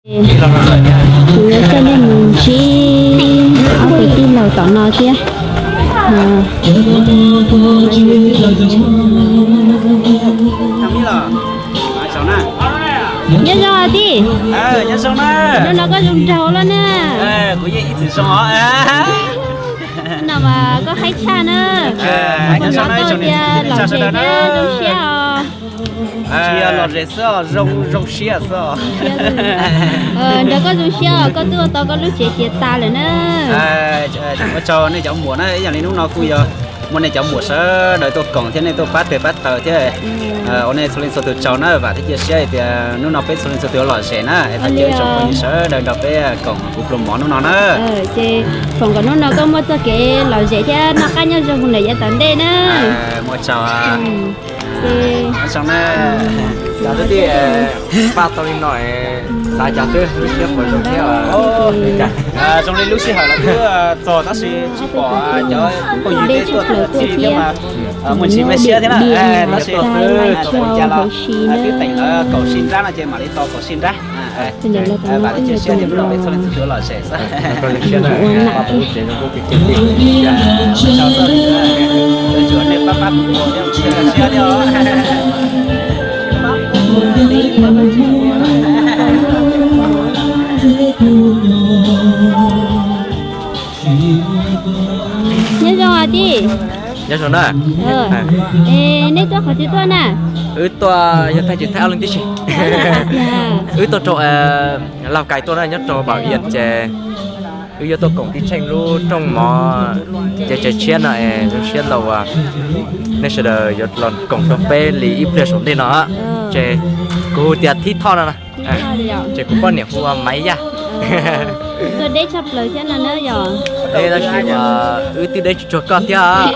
Kuv yuav coj nej mus ntsib ob tug tij laug tom no thiab. Nyob zoo tij. Hnub no koj zoo nraug loj na. Hnub no mas koj haib tshaj na. Koj hnov tau tias lom zem thiab zoo siab os. Lom zem xwb, zoo siab xwb. Nrog koj zoo siab os, koj twb ua tau koj lub tsev tiav tas lawm na. Ua tsaug nej cov muam na, ib yam li hnub no kuj yog muaj nej cov muam sawv daws tuaj koom thiab nej tuaj pab tes pab taw thiab. Ua nej txhua leej txhua tus tsaug na, vam thiab cia siab tias hnub no peb txhua leej txhua tus yuav lom zem na, es tau cia ib tsoom phooj ywg sawv daws nrog peb koom kuv pluas mov hnub no na. Ces foom kom hnub no koj muaj txoj kev lom zem thiab noj qab nyob zoo mus lawm yav tom ntej na. Muaj tsaug. Paj tau li no, xav cas xwb, lub siab puas zoo thiab. Zoo li lub sij hawm los twb txog tab sis tsis pom cov phooj ywg tej tuaj txhij thiab mas muaj ntsis me siab thiab na. Tab sis kuv cas los twb teem lawv kaum sij nrab no ces mam li tos kaum sij nrab. Vam thiab cia siab tias hnub no peb txhua leej txhua tus lom zem xwb. Nyob zoo os tij. Nyob zoo na. Nej tuaj qhov twg tuaj na? Wb tuaj yog thaij tsis thaij ob leeg tib si. Wb tuaj rau Lauj Kais tuaj na, nyob rau Pam Vias ces wb yuav tuaj koom tij Tsheej lub rooj mov ces tsev tshiab no es zoo siab ntau uas nej sawv daws yuav los koom rau peb li ib pliag saum ntej no. Ces kuv hu tias Thib Thoj no na. Ces kuv poj niam hu ua Maiv Yaj. Tuaj deb tshaj plaws thiab no na yog. Tab sis wb twb deb tsis tsuag koj thiab.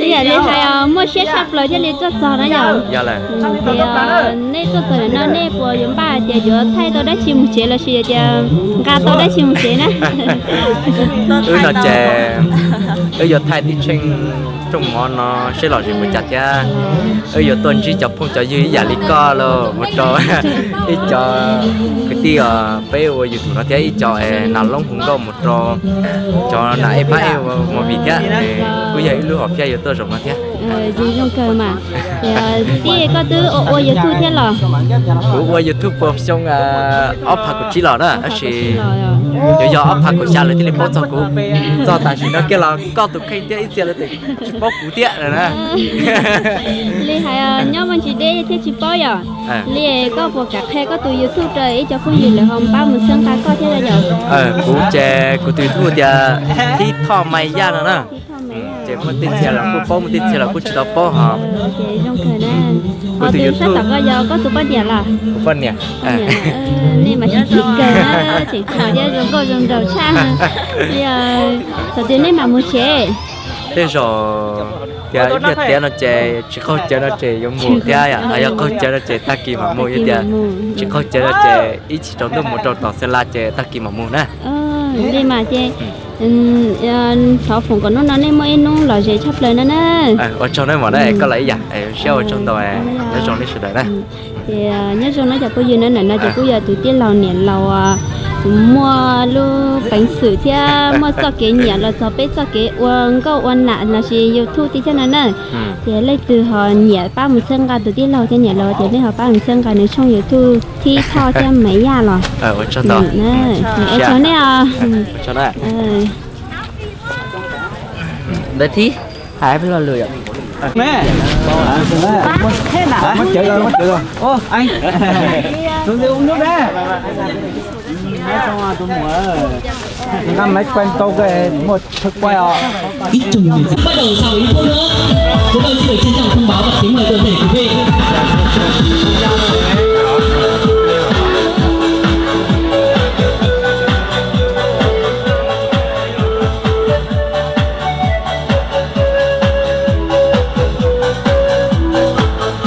Ib yam li hais muaj siab tshaj plaws thiaj li tuaj txog na yog. Yog lawm. Ces nej tuaj txog ntawm no nej puas yuav npaj tias yuav thaij tau dab tsi mus tsev lossis tias nqa tau dab tsi mus tsev na? Wb no ces wb yuav thaij tij Tsheej rooj mov no seb lom zem mus cas thiab. Wb yuav tuaj ntsib cov phooj cov ywg ib yam li koj los mus rau ib co kwv tij os, peb ua YouTube no thiab ib co nas loob hu nkauj mus rau cov nas ej phab ej ua movie thiab. Kuj yog ib lub hom phiaj yuav tuaj zaum no thiab. Zoo kawg mas. Tij, koj twb ua YouTube thiab los? Kuv ua YouTube puas xyoo ob phav kaum tsib los na, tab sis yuav yog ob phav kaum xya lawv thiaj li paub txog kuv. Txog tam sim no kiag los koj tus kheej thiab ib txhia lawv tsis paub kuv thiab na. Li hais nyob muaj ntsis deb thiab tsis paub yom. Li koj puas kam qhia koj tus YouTube rau ib co phooj ywg lawv ho pab mus txhawb nqa koj thiab yom? Kuv ces kuv tus YouTube tias Thib Thoj Maiv Yaj no na. Ces muaj tej txhia los kuj paub, muaj tej txhia los kuj tsis tau paub hos. Kuv tus YouTube, koj tus poj niam los? Kuv poj niam. Nej mas sib kawg na, tseem thaum thiab zoo nkauj zoo nraug tshaj. Thaum twg nej mam mus tsev? Tej zaum tias ib pliag tiav no ces tsis qaug cawv no ces yuav mus thiab, yog qaug cawv no ces tag kis mam mus, yog tias tsis qaug cawv no ces ib chim tsaus ntuj mus rau tom Xeem Las ces tag kis mam mus na. Li mas ces thov foom kom hnub no nej muaj ib hnub lom zem tshaj plaws no na. Ua tsaug na mom na, koj los ib yam, siab ua tsaug ntau, nyob zoo nej sawv daws na. Ces nyob zoo na cov phooj ywg na, ntawm no ces kuj yog tus tij laug niam laus muaj lub peev xwm thiab muaj txoj kev nyiam los txog peb txoj kev ua nkauj ua nam lossis YouTube tib thiab no na. Ces leej twg ho nyiam pab mus txhawb nqa tus tij laug thiab niam laus ces nej ho pab mus txhawb nqa nws tshooj YouTube Thib Thoj thiab Maiv Yaj los. Ua tsaug nej os. Bắt đầu sau ít phút nữa, chúng tôi xin được trân trọng thông báo và kính mời toàn thể quý vị.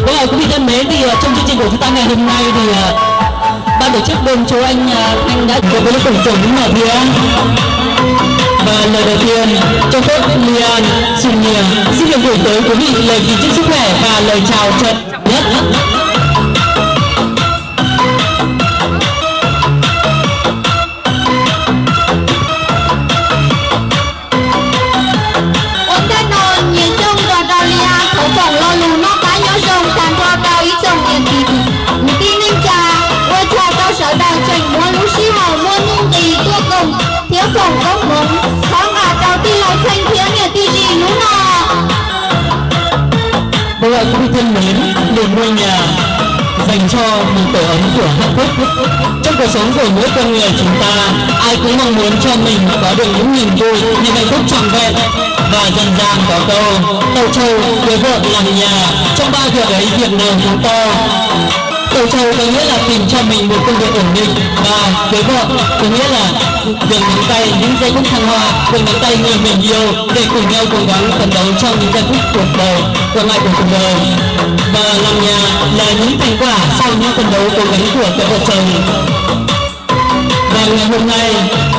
Vâng, quý vị thân mến, thì ờ, trong chương trình của chúng ta ngày hôm nay thì ờ, ban tổ chức bên chú anh ờ, Thanh đã có những phần thưởng những mở bia. Và lời đầu tiên, cho phép Lian Xuân Nhiệt xin được gửi tới quý vị lời kính chúc sức khỏe và lời chào trân trọng nhất. cho mình tổ ấm của hạnh phúc. Trong cuộc sống của mỗi con người chúng ta, ai cũng mong muốn cho mình có được những niềm vui, niềm hạnh phúc trọn vẹn và dần dàng có câu, tàu trầu, cưới vợ, làm nhà. Trong ba việc ấy, việc nào chúng ta? Tàu trầu có nghĩa là tìm cho mình một công việc ổn định, và cưới vợ có nghĩa là được nắm tay những giây phút thăng hoa, được nắm tay người mình yêu để cùng nhau cố gắng phấn đấu trong những giây phút cuộc đời, còn lại của cuộc đời. Và làm nhà là những thành quả sau những phấn đấu cố gắng của cặp vợ chồng. Và ngày hôm nay,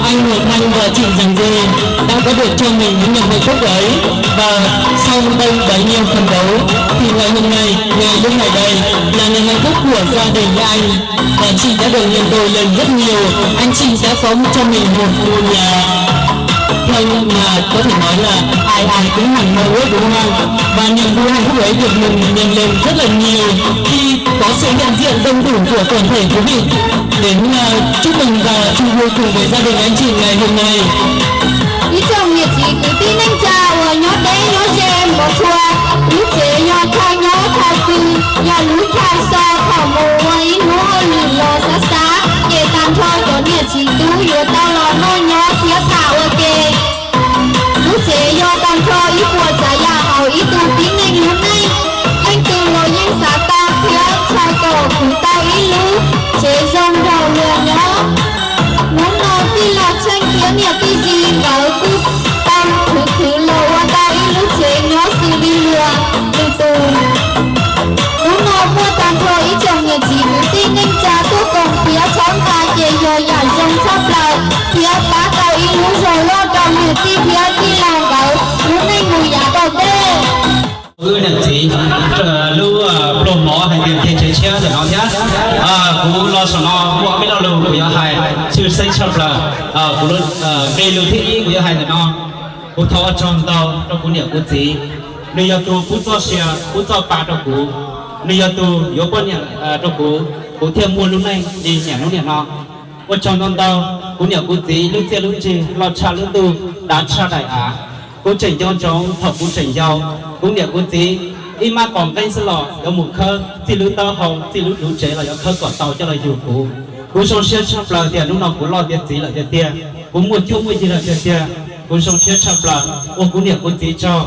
anh Ngọc Thanh và chị Giàng Di đã có được cho mình những niềm hạnh phúc ấy. Và sau bao bấy nhiêu phấn đấu, thì ngày hôm nay, ngày lúc này đây, là niềm hạnh phúc của gia đình anh. Và chị đã được nhận tôi lên rất nhiều. Anh chị đã có cho mình một ngôi nhà. Theo mà có thể nói là ai ai cũng hằng mơ ước, đúng không? Và niềm vui hạnh phúc ấy được nhân lên rất là nhiều khi có sự hiện diện đông đủ của toàn thể quý vị đến, à, chúc mừng và chung vui cùng với gia đình anh chị ngày hôm nay. Ib tsoom niam txiv kwv tij neej tsa uas nyob deb nyob ze npog txhua, lub tsev yog chaw nyob chaw pw, yog lub chaw so thaum mus ua ib hnub hauj lwm los xav xav, ces tag nrho cov niam txiv tub yuav tau los noj nyob thiab tham ua ke. Lub tsev yog tag nrho ib puas tsav yam hauv ib tug tib neeg lub neej. Leej twg los yeej xav tau thiab ntshaw kom khwv tau ib lub tsev zoo nrog luag nyob. Hnub no tij laug Tsheej thiab niam tij Zis nkawd kuj tau khwv khwv los ua tau ib lub tsev nyob xws li luag lwm tus. Hnub no muaj tag nrho ib tsoom niam txiv kwv tij neej tsa tuaj koom thiab txhawb nqa ces yog yam zoo tshaj plaws thiab pab tau ib lub zog loj rau niam tij thiab tij laug nkawd lub neej mus yav tom ntej. Wb niam txiv lub pluag mov hais tias nce tsev tshiab ntawm no thiab. Kuv los saum no muaj ob peb lo lus kuv yuav hais tshwj xeeb tshaj plaws. Kuv nqe lus thib ib kuv yuav hais ntawm no. Kuv thov ua tsaug ntau rau kuv niam kuv txiv, nws yog tus pub txoj sia pub txoj pa rau kuv, nws yog tus yuav poj niam rau kuv, kuv thiaj muaj lub neej li niaj hnub niam no. Ua tsaug ntau ntau, kuv niam kuv txiv lub txiaj lub ntsig loj tshaj lub ntuj, dav tshaj daim av. Kuv tseem nco ntsoov thaum kuv tseem yau, kuv niam kuv txiv ib mab qos nqeeb xwb los yuav mus khawb txij lub taub hau txij lub duv tsev los yuav khawb kom tau coj los yug kuv. Kuv zoo siab tshaj plaws tias hnub no kuv loj tiav txiv lawm tiag tiag, kuv muaj cuab muaj yig lawm tiag tiag. Kuv zoo siab tshaj plaws, ua kuv niam kuv txiv tsaug.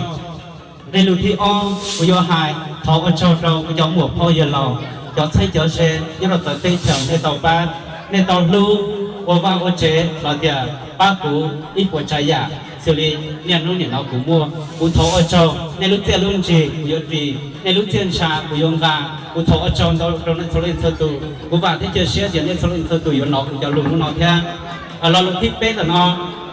Nqe lus thib ob kuv yuav hais thov ua tsaug rau kuv cov muam phauj yawg laus, cov txheeb cov ze nyob rau txawv teb chaws, nej tau pab, nej tau hlub, ua vaj ua tsev los tias pab kuv ib puas tsav yam xws li niaj hnub niam no kuv muaj. Kuv thov ua tsaug, nej lub txiaj lub ntsig kuv yuav ris, nej lub txiaj ntsha kuv yuav nqa. Kuv thov ua tsaug ntau rau nej txhua leej txhua tus. Kuv vam thiab cia siab tias nej txhua leej txhua tus yuav hnov kuv cov lus hnub no thiab. Lo lus thib peb ntawm no,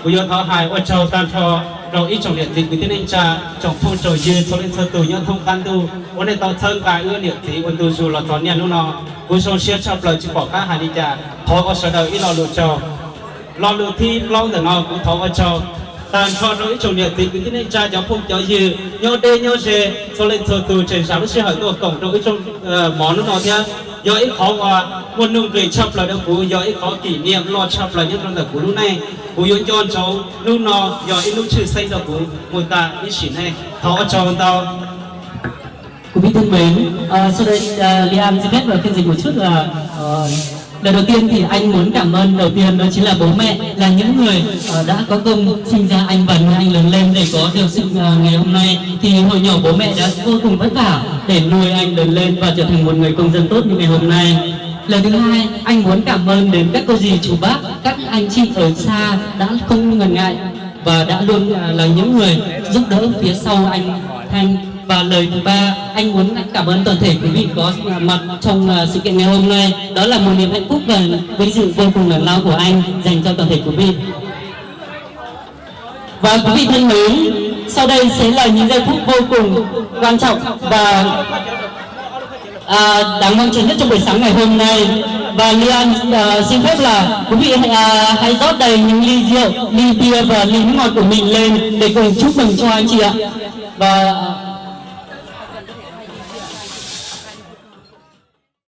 kuv yuav thov hais ua tsaug tag nrho rau ib tsoom niam txiv kwv tij neej tsa, tsoom phooj tsoom ywg txhua leej txhua tus nyob thoob qab ntuj uas nej tau txhawb nqa wb niam txiv ua ntu zus los txog niaj hnub no. Kuv zoo siab tshaj plaws tsis pom qab hais li cas, thov ua sawv daws ib lo lus tsaug. Lo lus thib plaub ntawm no kuv thov ua tsaug tag nrho rau ib tsoom niam txiv kwv tij neej tsa, cov phooj cov ywg nyob deb nyob ze, txhua leej txhua tus tseem zam lub sij hawm tuaj koom rau ib tsoom mov hnub no thiab. Yog ib qhov uas muaj nuj nqis tshaj plaws rau kuv, yog ib qhov kỷ niệm loj tshaj plaws nyob rau ntawm kuv lub neej. Kuv yuav nco ntsoov hnub no yog ib hnub tshwj xeeb rau kuv mus tas ib sim neej. Thov ua tsaug ntau. Quý vị thân mến, ờ, sau đây, ờ, Li An xin phép, ờ, phiên dịch một chút là, ờ, lời đầu tiên thì anh muốn cảm ơn đầu tiên đó chính là bố mẹ, là những người, ờ, đã có công sinh ra anh và nuôi anh lớn lên để có được sự, ờ, ngày hôm nay. Thì hồi nhỏ bố mẹ đã vô cùng vất vả để nuôi anh lớn lên và trở thành một người công dân tốt như ngày hôm nay. Lời thứ hai, anh muốn cảm ơn đến các cô dì chú bác, các anh chị ở xa đã không ngần ngại và đã luôn, à, là những người giúp đỡ phía sau anh Thanh. Và lời thứ ba, anh muốn cảm ơn toàn thể quý vị có mặt trong, à, sự kiện ngày hôm nay. Đó là một niềm hạnh phúc và vinh dự vô cùng lớn lao của anh dành cho toàn thể quý vị. Và quý vị thân mến, sau đây sẽ là những giây phút vô cùng quan trọng và, à, đáng mong chờ nhất trong buổi sáng ngày hôm nay. Và Lian, à, xin phép là quý vị hãy, à, hãy rót đầy những ly rượu, ly bia và ly nước ngọt của mình lên để cùng chúc mừng cho anh chị ạ. Và